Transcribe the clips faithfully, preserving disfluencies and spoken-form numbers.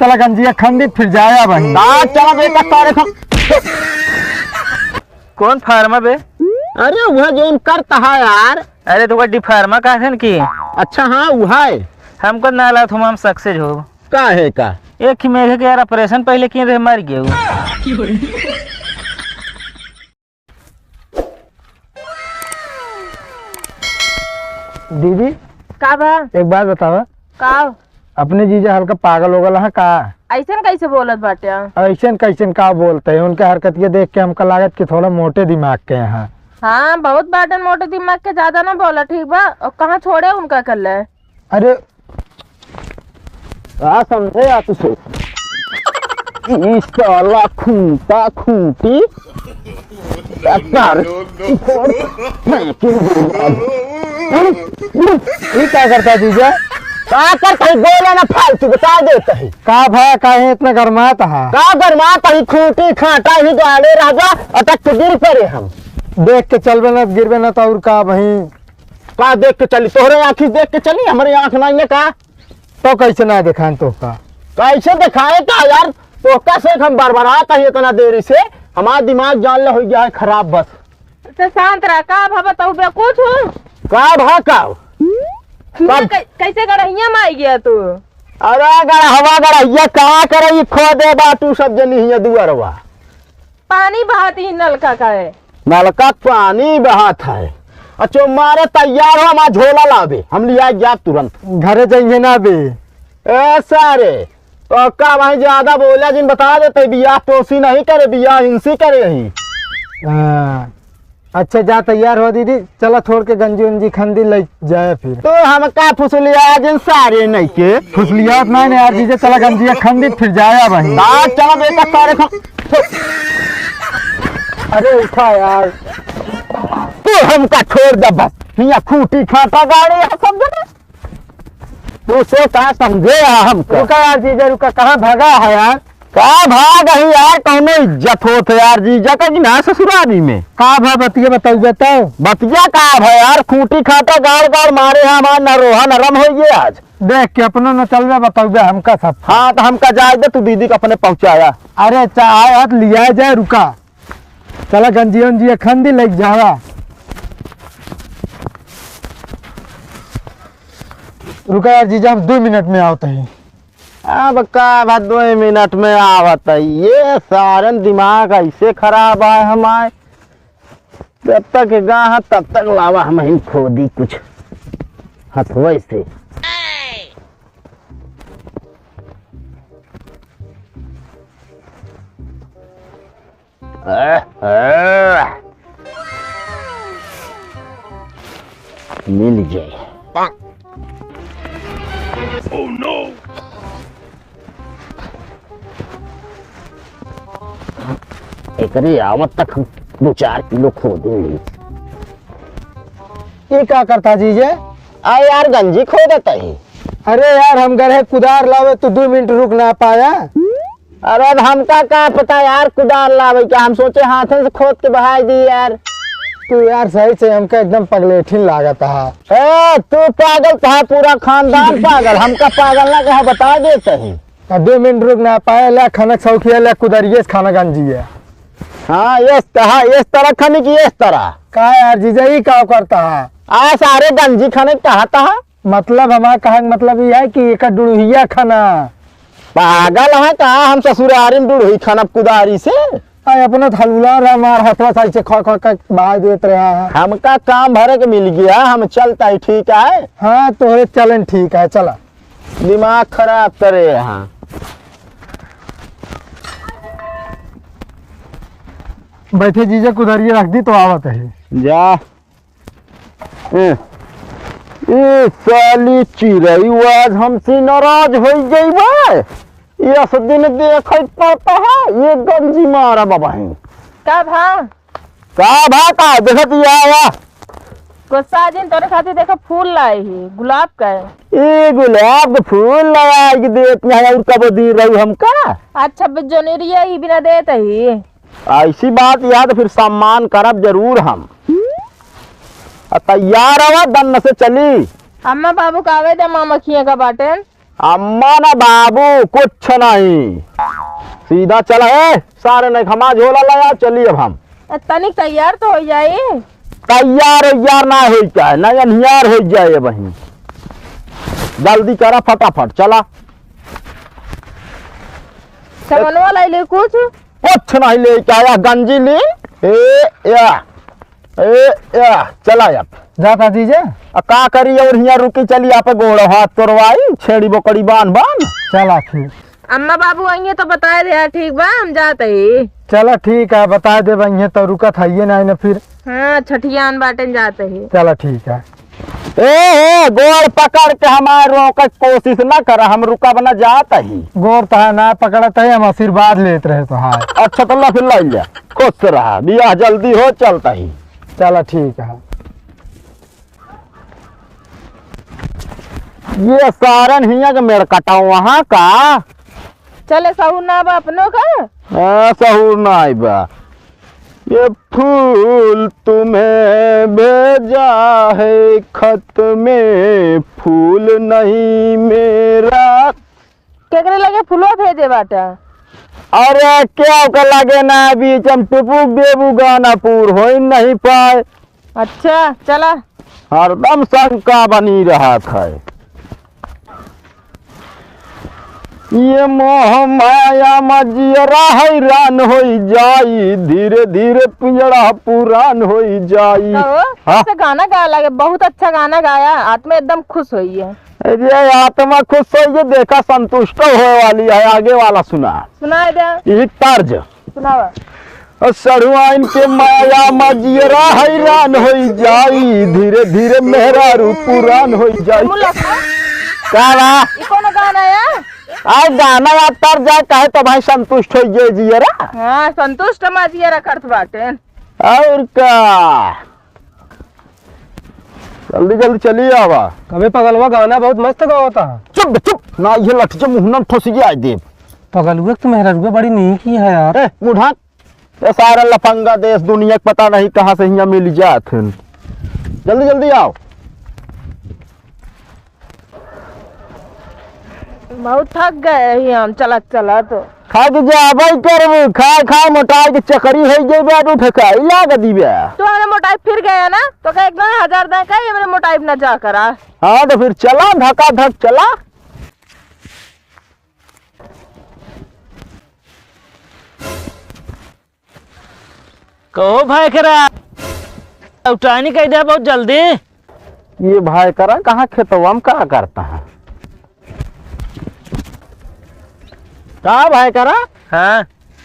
चला गंजिया खंदी, फिर जाया वहीं। का चला बे, का करे खा-, कौन फार्मा बे? अरे वह जौन करता है यार। अरे तो डिफार्मा का है कि? अच्छा हाँ, वह है। हमको ना ला तुम, हम सक्सेस हो। का है का? एक ही मेघे के यार ऑपरेशन पहले किए रहे, मर गए। दीदी, का बा? एक बात बतावा। का? अपने जीजा हल्का पागल हो गल है का? ऐसन कैसे बोलत बाटे? ऐसन कैसन का बोलते हैं? उनके हरकत के देख के हमका लागत कि थोड़ा मोटे दिमाग के हैं। हाँ, बहुत बाटन मोटे दिमाग के, ज्यादा ना बोला, ठीक बा? और कहाँ छोड़े उनका कल्ले? अरे, का समझे या तुझे? ई साला खूंटा खूंटी। बेकार। ई का करता जीजा? का करता है? बोला ना फालतू, बता देता है। का भा, काहे इतना गरमात हा? का गरमात है? खूंटी खाटा ही गाड़े राजा, अटक के गिर पड़े हम। देख के चलबे ना, गिरबे ना तो और का वहीं। का देख के चली? तोहरे आँखी देख के चली, हमरे आँख नहीं है का? तो कैसे ना दिखाएं तोहका? कैसे दिखाए का यार? तोहका से हम बरबरात ही इतना देरी से, हमारा दिमाग जान ले हो गया है खराब बस। तो शांत रह, का भा बताऊ बे कुछ? का भा का? तू का? कै-, कैसे गड़हिया में आई गया तू? अरे गड़हवा गड़हिया का करे, ई खोदे बा तू सब जनी हिया दुआरवा। पानी बहात ही नलका का है। नलका क पानी बहात है। अच्छा, मारे तैयार हो, हमार झोला लाबे, हम लिया जाब तुरंत। घरे जाइए ना बे। ए सारे, तो का भाई ज्यादा बोला जिन, बता देते, बियाह तोसी नहीं करे, बियाह इनसी करे ही। हाँ। अच्छा, जा तैयार हो दीदी, चला छोड़ के गंजी उंजी खंदी ले जाए फिर। तो हम का फुसलिया जिन सारे नहीं के। फुसलियात नहीं, नहीं यार जीजा, चला गंजिया खंदी फिर जाया वहीं। ना, चला बेटा, सारे खा-, अरे उठा यार। तू हमका छोड़ दे बस। हियाँ खूंटी खाटा गाड़ी है सब जगह। तू से का समझे है हमका? रुका यार जीजा, रुका, कहाँ भागा है यार? का भाग है यार, कौनो इज्जत होत है यार जीजा का कि ना ससुरारी में? का भा बतिया बताऊ बताओ। बतिया का भा यार, खूंटी खाटा गाड़ गाड़ मारे हैं, हमार नरोहा नरम हो गए आज। देख के अपना न चलबे, बतौबे हमका सब। हाँ, तो हमका जाए दे, तू दीदी के अपने पहुँचाया। अरे, चा-, आए हाथ लिया जाए, रुका। चला गंजिया उंजिया खंदी लग जावा। रुका यार जीजा, हम दो मिनट में आवत ही। अब का बा, दो मिनट में आवत ही। ये सारन दिमाग ऐसे खराब है हमारे। जब तक गाह तब तक लावा, हम ही खोदी कुछ हथवे से। आह, आह। मिल जाए। Oh no! एकरे आवत तक हम दो चार किलो खोदे ली। ये का करता जीजे? आ यार, गंजी खोदत ही। अरे यार, हम गए कुदार लावे, तू दो मिनट रुक ना पाया। अरे, अब हमका का पता यार, कुदार लावे क्या, हम सोचे हाथे से खोद के बहाई दी यार। तू यार सही से हमका एकदम पगलेठिन लागत हा। ए, तू पागल था, पूरा खानदान पागल, हमका पागल ना कहा, बता देते ही। आ, दो मिनट रुक ना पाए, ले खनक सौखिया, ले कुदरिये से खाना गंजी है। हाँ, इस तरह, इस तरह खनिक, इस तरह। का यार जीजा, ई का करता है? आ, सारे गंजी खनिक कहता है। मतलब हमारा कहने का मतलब ये है कि एक डुड़ुहिया खाना। पागल है का? हम ससुरारी में डुड़ुही खाना कुदारी से? अरे अपना थलुला रहा, मार हथवा साइड से खा खा के बहा देत रहा है। हमका काम भरे के मिल गया, हम चलता ही, ठीक है? हाँ, तोहरे चलन ठीक है, चला। दिमाग खराब करे यहाँ। बैठे जीजा, कुदारिये रख दी तो आवत है। जा। ए, ए साली चिरई आज हमसे नाराज होइ गई बा। यस दिन देखत पाता है, ये गंजी मारा बाबा है। का भा? का भा का? देखत या, या। गुस्सा जिन तोरे खातिर देखो फूल लाए ही, गुलाब का है। ए गुलाब के फूल लाए ही देत यहाँ और कब दी रहू हमका? अच्छा, बे जनेरिया ही बिना देत ही। ऐसी बात या तो फिर सम्मान करब जरूर हम। आ तैयार हवा, दन्न से चली। अम्मा बाबू का आवे दे, मामा खिया का बाटेन। अम्मा ना बाबू, कुछ नहीं। सीधा चला, ए, सारे नहीं खमा झोला लाया, चली अब हम। ए, तनिक तैयार तो होइ जाई। तैयार उइयार ना होइ जाए, ना अन्हियार होइ जाए वहीं। जल्दी करा फटाफट, चला। समनवा लाई ले कुछ। कुछ नहीं लेके आया, गंजी ली। ए, या, ए, या, चला अब। जाता जीजा। आ, का करी और हियाँ रुकी, चली आप गोड़ हाथ तोड़वाई, छेड़ी बोकड़ी बांध बांध। चला फिर। अम्मा बाबू आइए तो बताए दे, ठीक बा, हम जात ही। चला ठीक है, बताए दे, वहीं तो रुकत है ये नहीं ना फिर। हाँ, छठियान बाटेन जात ही। चला ठीक है। ए, ए, गोड़ पकड़ के हमार रोके के कोशिश ना करा, हम रुकब ना, जात ही। गोड़ तहार ना पकड़त है, हम आशीर्वाद लेत रहे तोहार। अच्छा, तो ला फिर लाई ले, खुश रहा, बियाह जल्दी हो, चलता ही। चला ठीक है। ये सारन हियाँ के मेड़ कटाओ वहाँ का। चले, सहूर ना बा अपनो का? हाँ, सहूर ना आई बा। ये फूल तुम्हें भेजा है, खत में फूल नहीं मेरा। केकरे लगे फुलवा भेजे बाटा? अरे, क्या ओकर लगे ना, बीच हम टुपुक देबू, गाना पूर हो ही नहीं पाए। अच्छा, चला। हरदम शंका बनी रहत है। ये मोह माया मा जियरा हैरान होई जाई, धीरे धीरे पिंजरा पुरान होई जाई। कहो, हाँ? ऐसे गाना गाए लागे, बहुत अच्छा गाना गाया, आत्मा एकदम खुश होई है। अरे आत्मा खुश होई है, देखा संतुष्ट होए वाली है। आगे वाला सुना। सुनाए दे। यही तर्ज। सुनावा। और सड़ुआइन के माया मा जियरा हैरान होई जाई, धीरे धीरे मेहरारू पुरान होई जाई। मुल्ला का? का बा? ई कौन गाना है? आ गाना याद तर जाए, कहे तो भाई संतुष्ट होई जाए जियरा। हाँ, संतुष्ट मा जियरा करत बाटे। और का? जल्दी जल्दी चली आवा। अबे पगलवा, गाना बहुत मस्त गावता। चुप बे, चुप। ना ये लठ से मुंह ना ठोसी के आज देब। पगलुआ के तो मेहररुआ बड़ी नीक ही है यार। ए, मुढ़ा। ये सारा लफंगा देश दुनिया के पता नहीं कहाँ से हियाँ मिल जात हैं। जल्दी जल्दी आओ। बहुत थक गए ही हम चलत चलत। खा के जाबे करबू, खाए खाए मोटाई के चकरी होइ गई बे, तू ठेकाई लाग दीबे। तू हमरे मोटाई फिर गया ना, तो का एक दो हजार दे का, ये मेरे मोटाई ना जा करा। हाँ, तो फिर चला, धका धक चला। कहो भाई करा, उठानी कह दे बहुत जल्दी। ये भाई करा कहाँ खेतवा में का करता है? का भाई करा? हाँ।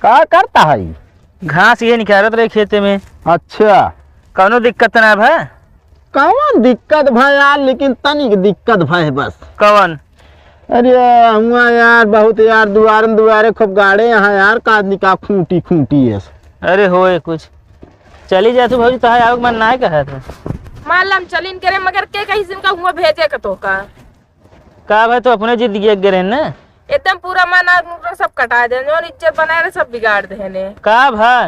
का करता है? घास ये निकालत रहे खेते में। अच्छा। कौनो दिक्कत ना भा? कौन दिक्कत भा यार, लेकिन तनिक दिक्कत भा है बस। कौन? अरे हुआ यार, बहुत यार, दुआरे न दुआरे खूब गाड़े यहाँ यार, का निका खूंटी खूंटी है। अरे होए कुछ, चली जा तू भौजी, तहार आवे के मन नाय कहत है। मालम चलिन करे, मगर के कही जिनका हुआ भेजे का तो का? का भाई, तू अपने जिद गिया गिरे न? एकदम पूरा मन आग नुकरा सब कटा दे, जौन इज्जत बनाए रहे सब बिगाड़ देने। का भा?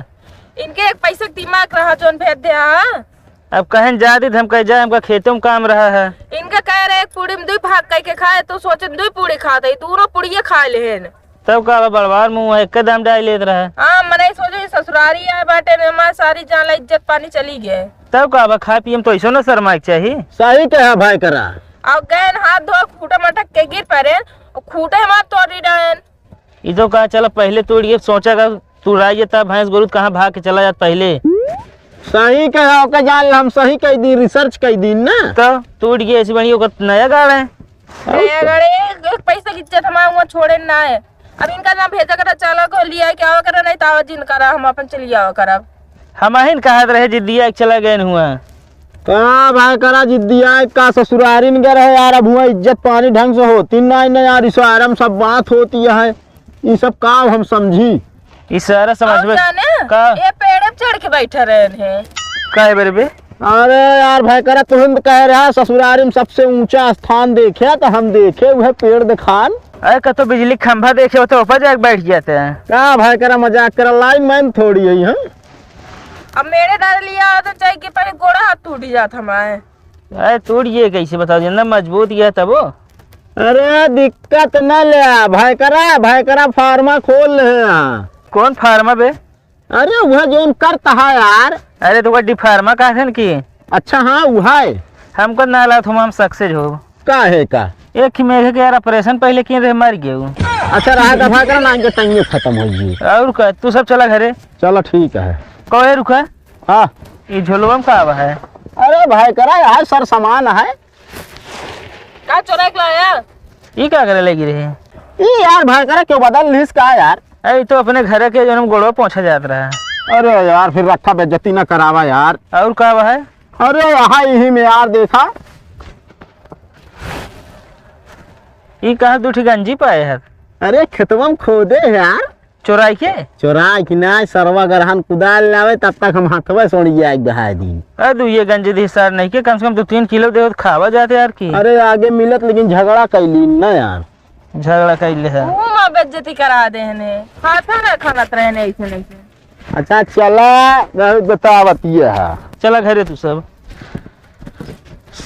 इनके एक पैसे के दिमाग रहा जौन भेज दे, हाँ? अब कहें जा दी, हम कहे जाए, हमका खेतों में काम रहा है। इनका कह रहे एक पूड़ी में दुई भाग कह के खाए, तो सोचे दुई पूड़ी खात है, दोनों पूड़िये खा लेहेन। तब का बा, बड़वार मुँह है, एक दाम डाल लेत रहा। हाँ, मने सोचे ससुरारी आए बाटे ने, हमार सारी जान ला इज्जत पानी चली गए। तब का बा, खाए पिए में तो ऐसो न शर्माए के चाही। सही कहा भाई करा। और गए न हाथ धो, खूंटा मटक के गिर पड़े, और खूंटे हमार तोड़ी डायन। ई तो कहा, चला पहिले तोड़िए, सोचा का तू राई तब भैंस गोरू कहाँ भाग के चला जात पहिले। सही कहा, ओके जान हम सही कह दी, research कह दी ना। तो तोड़िए ऐसी बनी ओकर नया गाड़ है। नया गाड़ है, एक, एक पैसा की इज्जत हमारा हुआ छोड़े ना है। अब इनका ना भेजा करा, चला को लिया के आवा करा, नहीं तो आवा जिन करा, हम अपन चली आवा करब। हम अहिन कहत रहे जिद्दिया के चला गए हुआ। का भाई करा जिद्दिया का ससुरारिन के रहे यार, अब हुआ इज्जत पानी ढंग से होती ना, ना यार, इशारा में सब बात होती है, ये सब का हम समझी। इशारा समझ और में जाने, का? ये पेड़ पे चढ़ के बैठे रहे हैं। काहे बरे बे? अरे यार भाई करा तुरंत कह रहा ससुरारी में सबसे ऊंचा स्थान देखे तो हम देखे वह पेड़ दिखान। अरे कतो बिजली खंभा देखे हो तो ऊपर जाके बैठ जाते हैं। का भाई करा मजाक करा, लाइन मैन थोड़ी है हम। अब मेरे डर लिया तो चाहे कि पहले गोड़ा हाथ टूट जात हमारे। अरे टूट ये कैसे बताओ, जितना मजबूत ये तब वो। अरे दिक्कत न ले, भयकरा, भयकरा फार्मा खोल ले। कौन फार्मा बे? अरे वह जोन करता है यार। अरे तो डिफार्मा कहा थे न कि? अच्छा हाँ, वह है। हमको ना ला तुम, हम सक्सेस हो। का है का? एक ही मेघे के यार ऑपरेशन पहले किए रहे, मर गए वो। अच्छा रहा, दफा करा ना, इनके टाइम खत्म हो गई। और का, तू सब चला घरे। चलो ठीक है। कहे रुका। हाँ। ये झोलवा में का बा है? अरे भयकरा, यहाँ सर सामान है। का चोराई के लाया? ई का करे लगी रहे? ई यार भयकरा क्यों बदल लिस का यार? अरे ई तो अपने घरे के जनम गोड़वा पोंछा जात रहा। अरे यार फिर रखा, बेइज्जती ना करावा यार। और का बा है? अरे यहाँ यही में यार देखा। ई कहाँ दू ठी गंजी पाए है? अरे खेतवा में खोदे है यार। चोराई के? चोराई के ना, सरवा गरहन कुदाल लावे, तब तक हम हथवे सोड़ जाए बहाय दिन। अरे, दू ये गंज दी सार नहीं के, कम से कम दू तीन किलो दे तो खावा जाते यार की। अरे, आगे मिलत, लेकिन झगड़ा कैली ना यार। झगड़ा कैले है। मुँह में बेइज्जती करा दे हने। हाथा ना खानत रहने ऐसे नहीं से। अच्छा, चला, बहुत बतावत ये है। चला घरे तू सब।